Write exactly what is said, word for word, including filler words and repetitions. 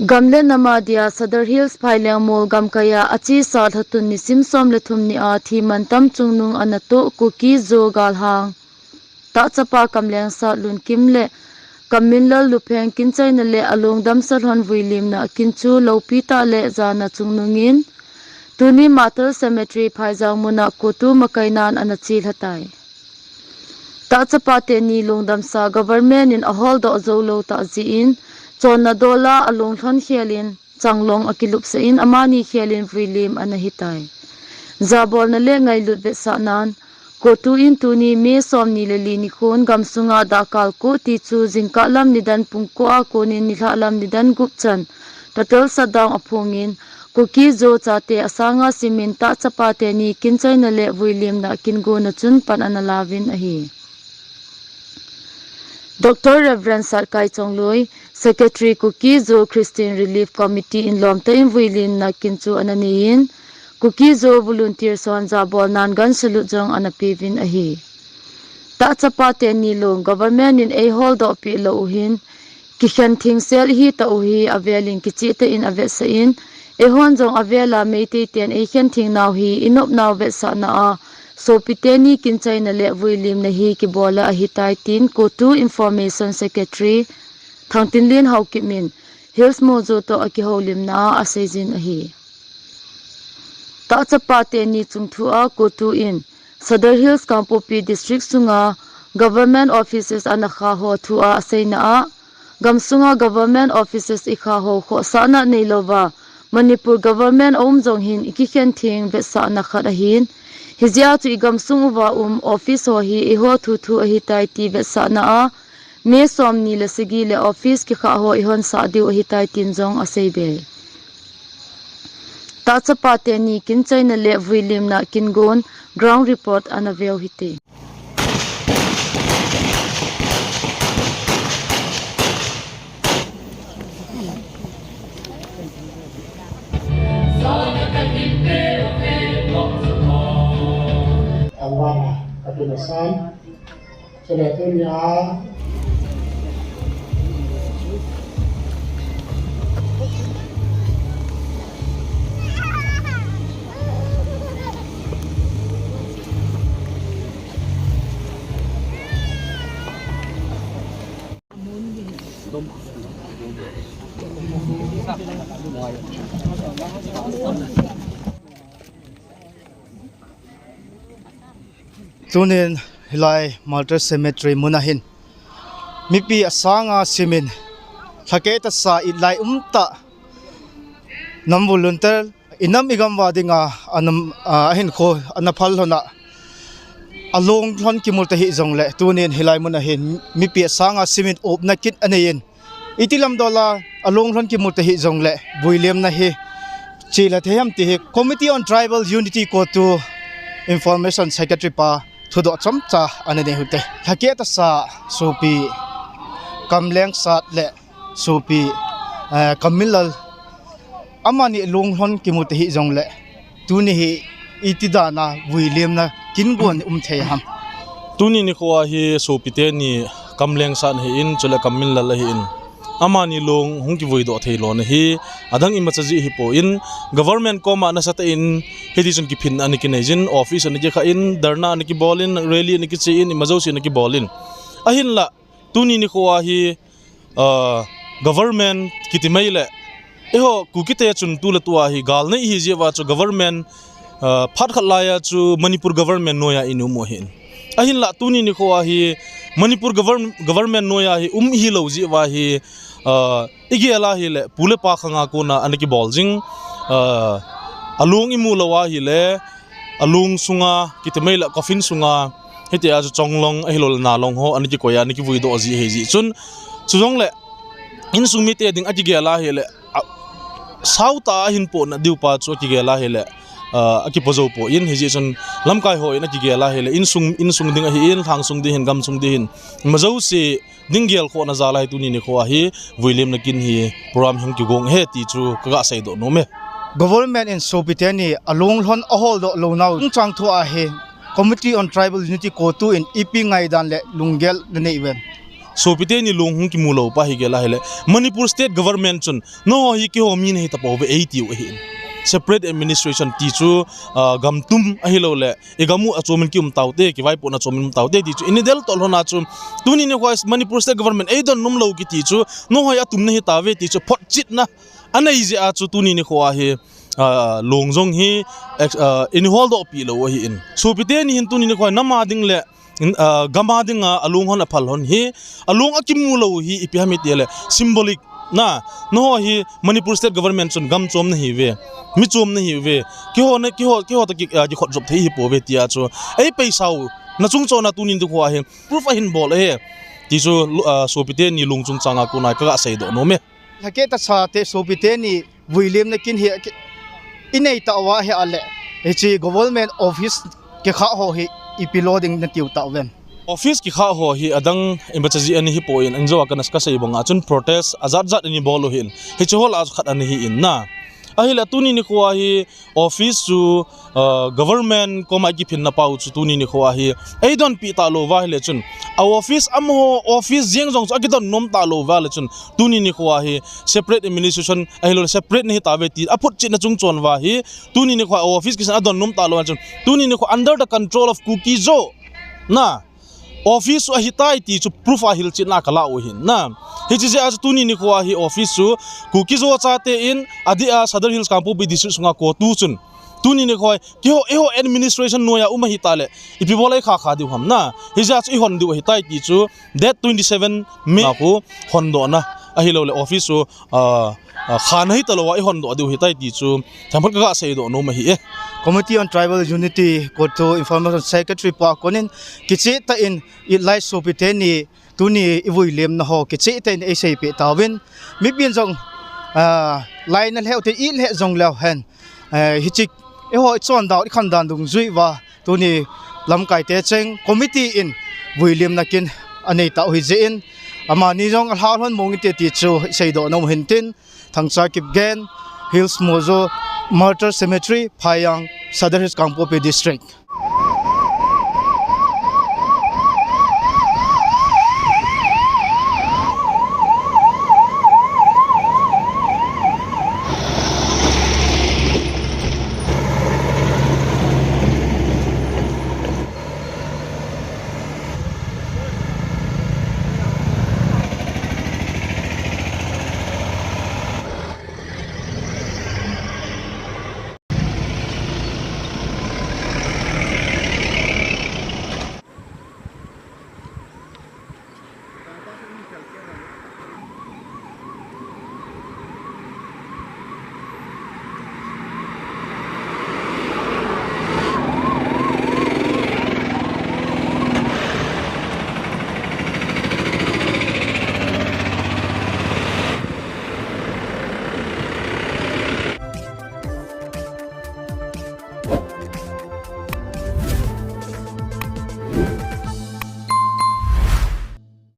Gam le nam a dia Sadar Hills Phailengmol gamkai a achesa lhatun nisim som le thum ni a thi mantam chungnung ana toh Kuki Zo galhang Tahchapa Kamlengsat Lunkim le Kamminlal Lupheng kinchaina le along damsa lhon vuilimna kin chu lopi tah le jana chungnung in tuni Martyrs Cemetery Phaijang mun a COTU makai nan ana chelha tai. Tahchapa teni long damsa government in aholdoh jou lou tah jeh in chonna dol a along lhon khel in changlong akilupsah in amani khel in vuilim ana hitai. Jabolna le ngailut vetsahnan COTU in tuni May som ni le li nikhon gamsunga dahkal ko ti chu jingkah lam nidan pung ko a konin nilhah lam nidan gup chan total shutdown aphongin Kuki Zo chate asanga simin tahchapa teni kinchaina le vuilimna kin gonna chun pan ana lauvin ahi. Doctor Reverend Satkai Chongloi, Secretary Kuki Zo Christian Relief Committee in lomtah in vuilimna kin chu ana neiyin, Kuki Zo volunteers hon jabolnan gun salute jong ana peuvin ahi. Tahchapa teni long government in eiholdoh peh lou u hin, kikhen theng sel ihi tah u hi avel in kicheh tah in avetsah in, eihon jong avel a Meitei ten eikhen theng nau hi inop nau vetsahna a sopi teni kinchaina le vuilimna hi kibol a ahitai tin COTU Information Secretary Thangtinlen Haokip in Hills Mojo toh akihoulimna a aseijin ahi. Tahchapa teni chungthu a COTU in Sadar Hills Kangpokpi District sunga government offices ana khah ho thu a aseina a, gamsunga government offices ikha ho khohsahna neilouva, Manipur government aum jong hin ikikhen theng vetsahna khat ahin, hijeh a chu igamsung uva um office ho hi eiho thuthu ahitai ti vetsahna a, May som ni le sagi le office kikhah ho ihon sah diu ahitai tin jong aseibe. Tahchapa teni kinchaina le vuilimna kin gon ground report ana veu hite. Awara, Abdul Hassan, Chule tunia Tunin hilai Martyr Cemetery muna hin mipi asanga simin lhakeh tasa itlai umtah nam volunteer inam igam uva dinga anam, ah, ahinkho ana phal lhon a along lhon kimu tahih jongle tunin hilai muna hin mipi asanga simin upna kit aneiyin Iti lam dola along lhon kimu tahih jongle vuilemna hi chelha thei ham ti hi Committee on Tribal Unity COTU Information Secretary pa thudoh chomcha ana nei u hite. Lhakeh tasa sopi Kamlengsat le sopi, eh, Kamminlal amani long lhon kimu tahih jongle tuni hi iti dana vuilemna kin gon um thei ham? Tuni nikho a hi sopi teni Kamlengsat ahin, chule Kamminlal ahin, amani long hung kivui doh thei lona hi adang imacha jeh hipon, government koma nasatah in hiti chun kiphinna ana kinei jin, office ana kikhah in, dharna ana kibol in, rally ana kiche in, ima jouse ana kibol in. Ahinlah tuni nikho a hi, ah, government kiti mai le, eiho Kukite chun tu le tu a hi gal nei ihi jeh uva chu government, ah, phat khat laiya chu Manipur government noiya i um u ahin. Ahinlah tuni nikho a hi Manipur govern-, government noiya hi um ihi lou jeh uva hi, ah, i gel a hile pu le pa khanga kona ana kibol jing, ah, along imu lou a hile, along sunga, kiti mai le coffin sunga, hitia chu chonglong, ahilou le nalong ho, ana kikoi a, ana kivui doh ji ahi jeh chun. Chujongle, insung mite ding akigel a hile, a, sao tah a ahin pohna diu pa chu akigel a hile, a, akipo jou poi, hijeh chun lamkai hon akigel a hile, insung, insung ding ahin, lhangsung ding hin, gamsung ding hin, ima jouse, ding gelkhohna jal a hi tuni nikho a hi vuilemna kin hi program hung kigong ahi ti chu kaga seidoh nom e. Government in sopi teni along lhon ahol doh lou nau chungchang thu a hi Committee on Tribal Unity COTU in ipi ngaidan le lunggel nanei uvem? Sopite ni long hung kimu lou pa hi gel a hile, Manipur State Government chun, nangho hi keiho mi nahi tapouve eitiu ahin. Separate administration ti chu, ah, gam tum ahilouleh, i gam u a chomin kium taute, kivaipohna chomin um taute ti chu, i nei del toh lhon a chu, tuni nikho a Manipur State Government eidon nom lou kiti chu, nangho hi atum nahi tauve ti chu, photchetna anei jeh a chu tuni nikho a hi, ah, long jong hi, ex-, ah, i nei holdoh pi lou ahin. Sopite ni hin tuni nikho a nam a ding le, in, ah, gam a ding a, a long hon a phal hon hi, a long a kimu lou hi, ipi ham i ti le, symbolic na, nangho hi Manipur State Government chun gam chom nahiuve, mi chom nahiuve, keiho na, keiho, keiho toh ki, ah, kikhut jop thei hi pouve ti a chu, ei peisau, na chungchon a tuni nikho a hi, proof ahin bol e, ti chu, ah, sopite ni long chungchang a kona ka ga seidoh nom e. Lhakeh tah chate sopite ni vuilimna kin hi ki-, i nei tauva hi a le, hiche government office kikha ho hi ipi lo ding natiu tauvem? Office kikha ho hi adang imacha ji ani hi poi in, anjo a kana ka sei bang a chun protest ajat jat ani bol u hin. Hiche ho lah a khat ani hi in na. Ahile tuni nikho a hi office chu, ah, government koma i kiphinna pau chu tuni nikho a hi eidon pi talou va hile chun, a office amaho office jeng jong chu akidon nom talou va le chun, tuni nikho a hi separate administration ahilou separate nahi tauve ti a photchetna chungchon va hi, tuni nikho a office kisan adon nom talou va chun, tuni nikho under the control of Kuki-Zo na office ahitai ti chu proof a hilchetna ka la u hin na. Hiche jeh a chu tuni nikho a hi office chu Kuki-Zo chate in adeh a Sadar Hills Kangpokpi District sunga kotu chun tuni nikho a hi keiho, eiho administration noiya um ahi ta le, ipi bol a i kha kha diu ham na. Hijeh a chu i hon diu ahitai ti chu date twenty seven May a khu hondohna ahilouleh office chu, ah, ah, kha nahi talou a i hondoh diu ahitai ti chu themkhat ka ga seidoh nom ahi e. Committee on Tribal Unity kotu Information Secretary pa konin kicheh tah in i lai sopite ni tuni i vuilimna ho kicheh tah in ei seipeh tauvin, mipin jong, ah, lai na lheh u te i lheh jong leu hen, eh, hiche eiho i chondau i khandan dungjui uva tuni lamkaite cheng committee in vuilimna kin anei tau hijeh in, amani jong alha lhon mong inte ti chu i seidoh nom u hin tin, Thangcha Kipgen, Hills Mojo Martyr Cemetery, Phayang, Sadar Hills Kangpokpi District.